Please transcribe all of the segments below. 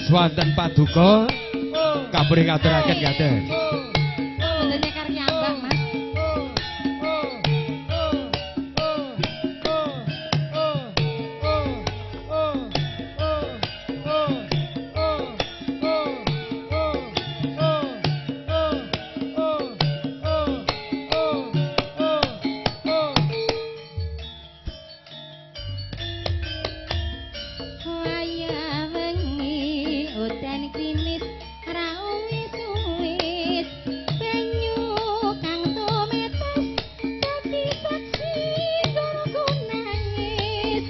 Swanten paduka kapuri ngaturaken ngaten. Mboten nyekar kiambak, Mas. Wayah wengi udan grimis ra wis-wis banyu kang tumetes dadi saksi nggonku nangis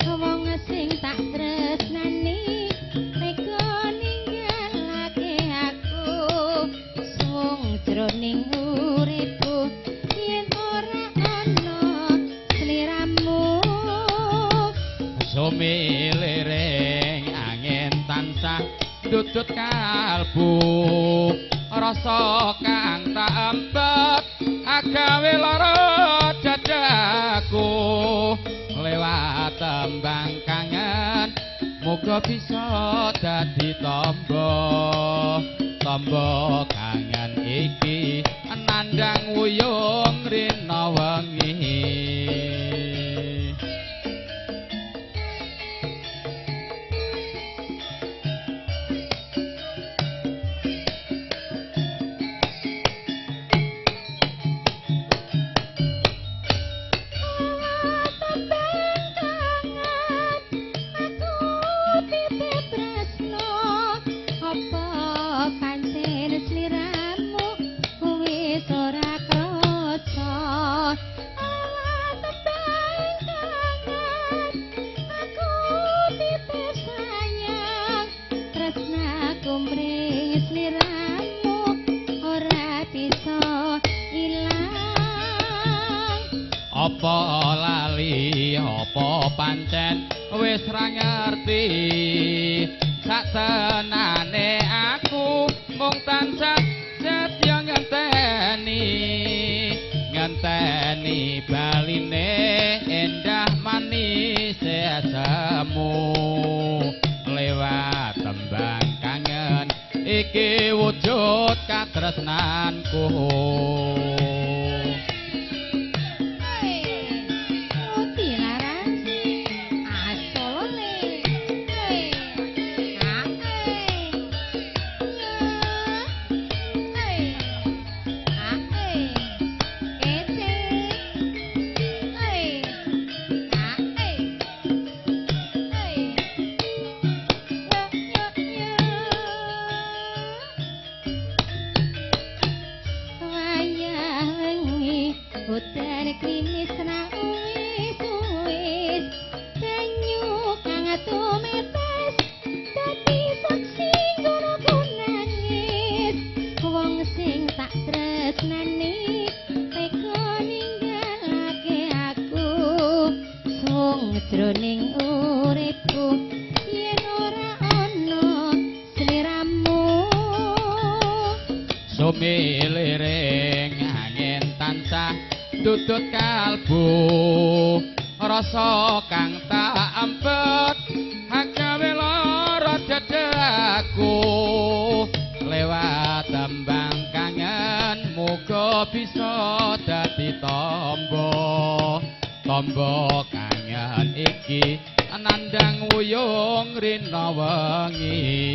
wong sing tak tresnani tega ninggalake aku suwung jroning uripku yen ora ana sliramu. Sumiliring angin tansah dudut kalbu rasa kang tak empet agawe lara dadaku lewat tembang kangen muga bisa dadi tombo tombo kangen iki nandang wuyung rina wengi. Apa lali apa pancen wis ra ngerti sak tenane aku mung tansah setya ngenteni ngenteni baline endah manis semu lewat tembang kangen iki wujud katresnanku. Udan grimis ra wis-wis banyu kang tumetes dadi saksi nggonku nangis wong sing tak tresnani tega ninggalake aku suwung jroning uripku yen ora ana sliramu. Sumiliring angin tansah dudut kalbu rasa kang tak empet agawe lara dadaku lewat tembang kangen muga bisa dadi tombo tombo kangen iki nandang wuyung rina wengi.